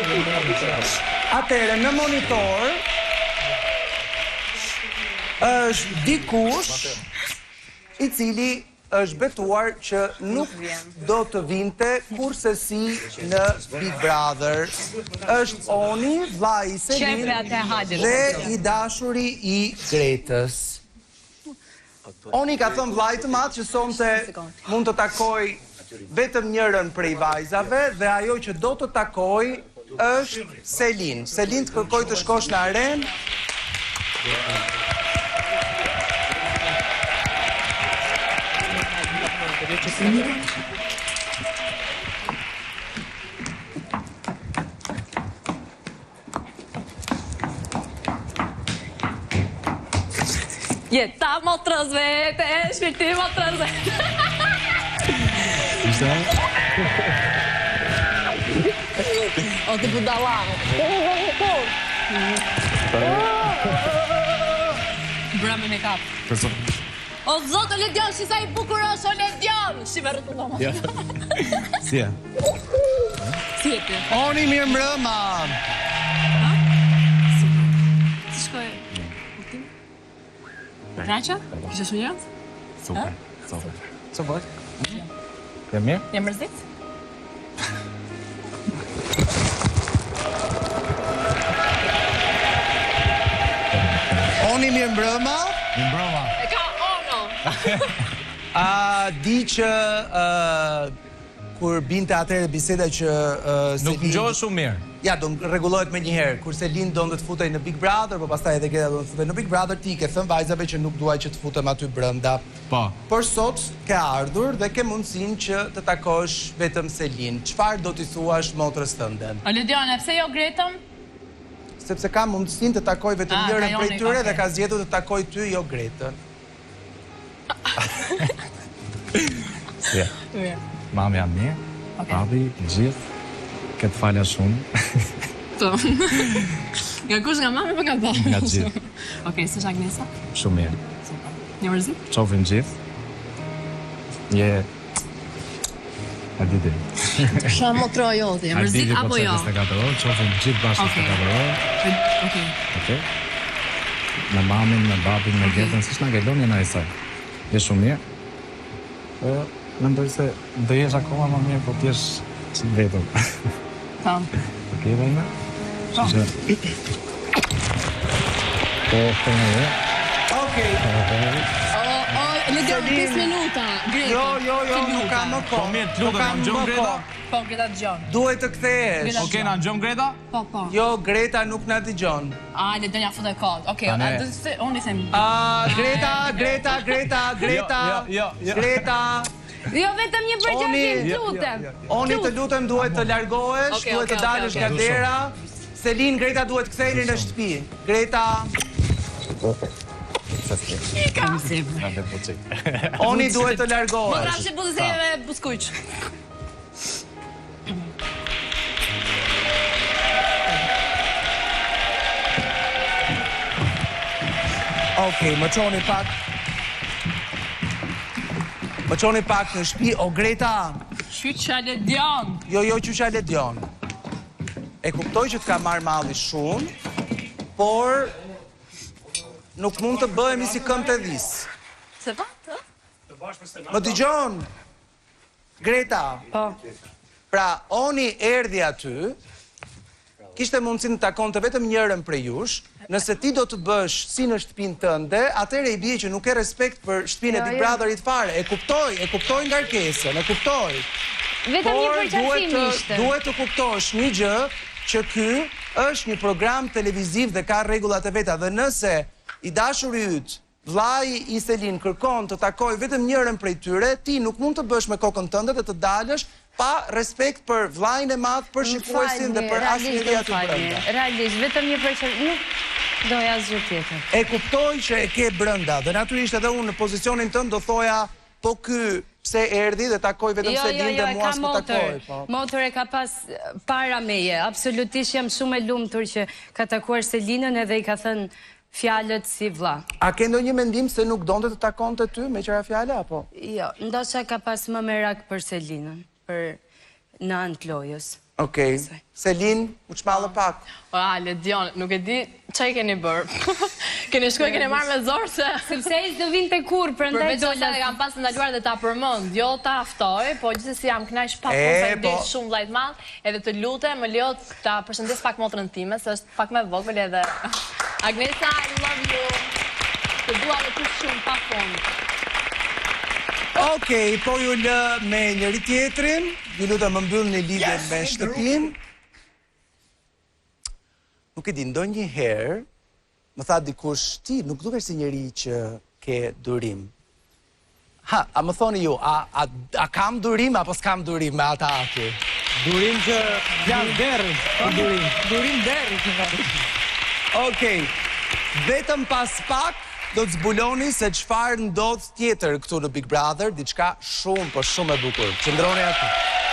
Atëherë në monitor është dikush i cili është betuar që nuk do të vinte kurrsesi në Big Brother. Është Oni, vllai i Selin dhe i dashuri i Gretës. Oni i ka thënë vllait të madh që sonte mund të takojë vetëm njërën prej vajzave dhe ajo që do të takojë është Selin. Selin të kërkoj të shkosh në arenë. Jeta motrës vete, shpirti motrës vete. Ishte? O ti budalla. Bëra me make-up. Përso. O zot, o Ledion, shi sa i bukur është, o Ledion! Shi me rrëtë Ja. Si je? Si je ti? Oni mirëmbrëma. Ha? Super. Si shkoi udhëtimi? Kraqa? Kishe shumë njerëz? Super, super. Ç'o bëhet? Je mirë? Je mërzit? Oni mirëmbrëma. Mirëmbrëma. E ka Ono. A di që kur binte atëherë biseda që uh, Nuk dëgjohet shumë mirë. Ja, do rregullohet menjëherë. Kur Selin donte të futej në Big Brother, po pastaj edhe Greta donte të futej në Big Brother, ti i ke thënë vajzave që nuk dua që të futem aty brenda. Po. Por sot ke ardhur dhe ke mundësinë që të takosh vetëm Selin. Çfarë do t'i thuash motrës tënde? O Ledion, a pse jo Gretën? Sepse ka mundësinë të takojë vetëm ah, njërën prej tyre dhe ka zgjedhur të takojë ty, jo Gretën. Si je? Mirë. Mami jam mirë. Okay. Babi, gjithë. Këtë falja shumë. Po. Nga kush nga mami apo nga babi? Nga gjithë. Okej, si është Agnesa? Shumë mirë. Super. Je mërzit? Qofim gjithë. Je Arditi. Sa motra jote, je mërzit po apo jo? Arditi po 24 orë, qofim gjithë bashkë 24 orë. Okej. Okej. Me mamin, me babin, me Gretën, siç na ke lënë jena i saj. Je shumë mirë. Po, mendoj se do jesh akoma më mirë po të jesh vetëm. Po. Okej, vajna? Po. Po, po, po. Okej. O, o, Ledion, 5 minuta, Greta. Jo, jo, jo, nuk ka më kohë. Po mirë, të lutem, na dëgjon Greta? Po, Greta dëgjon. Duhet të kthehesh. Okej, na dëgjon Greta? Po, po. Jo, Greta nuk na dëgjon. A, Ledion ja fute kot. Okej, a do të unë i them. A, Greta, Greta, Greta, Greta. Jo, jo, jo. Greta. Jo vetëm një përqafim, të lutem. Oni të lutem duhet të largohesh, duhet të dalësh nga dera. Selin, Greta duhet të ktheheni në shtëpi. Greta. Ika. Oni duhet të largohesh. Më rrafshi buzës e me buzëkuq. Okej, më çoni pak. Më çoni pak në shtëpi, o Greta. Qyqa Ledion. Jo, jo, qyqa Ledion. E kuptoj që të ka marrë malli shumë, por nuk mund të bëhemi si këmbët e dhisë. Se pa, të? Më dëgjon? Greta. Po. Pra, Oni erdhi aty, kishte mundësinë të takonte vetëm njërën prej jush, nëse ti do të bësh si në shtëpinë tënde, atëherë i bie që nuk ke respekt për shtëpinë e Jo, Big jo. Brotherit fare. E kuptoj, e kuptoj ngarkesën, e kuptoj. Vetëm një Por përqafim duhet të ishte. duhet të kuptosh një gjë që ky është një program televiziv dhe ka rregullat e veta dhe nëse i dashuri yt Vëllai i Selin kërkon të takojë vetëm njërën prej tyre, ti nuk mund të bësh me kokën tënde dhe të dalësh pa respekt për vëllain e madh, për Më shikuesin dhe falni, për realisht asnjeri më aty falni. brenda. Realisht, vetëm një përqafim, nuk doja asgjë tjetër. E kuptoj që e ke brenda dhe natyrisht edhe unë në pozicionin tënd do thoja po ky pse erdhi dhe takoi vetëm Jo, jo, Selin jo, dhe e mua ka s'më motër. takoi, po. Motër e ka pas para meje. Absolutisht jam shumë e lumtur që ka takuar Selinën edhe i ka thënë Fjalët si vlla. A ke ndonjë mendim se nuk donte të takonte ty, meqë ra fjala, apo? Jo, ndoshta ka pas më merak për Selinën, për në anë të lojës. Okej. Selin, u çmalle pak. O, a, Ledion, nuk e di ça i keni bërë. Keni shku e keni marrë me zor se... Sepse ai s'do vinte kurrë, prandaj dola. Përveç asaj e kam pas ndaluar dhe ta përmend, jo ta ftoj, po gjithsesi jam kënaq pa fund, faleminderit po. shumë vllai të madh, edhe të lutem më lejo ta përshëndes pak motrën time, se është pak më e vogël edhe Agnesa, I love you. Të dua dhe ty shumë pa fund. Okej, po ju lë me njëri tjetrin. Ju lutem më mbyllni lidhjen me shtëpinë. Nuk e di, ndonjëherë më tha dikush, ti nuk dukesh si njeri që ke durim. Ha, a më thoni ju, a, a, a kam durim apo s'kam durim me ata aty? Durim që janë derri, po durim. Durim derri që ka. Okej, vetëm pas pak do të zbuloni se çfarë ndodh tjetër këtu në Big Brother, diçka shumë, po shumë e bukur. Qëndroni aty.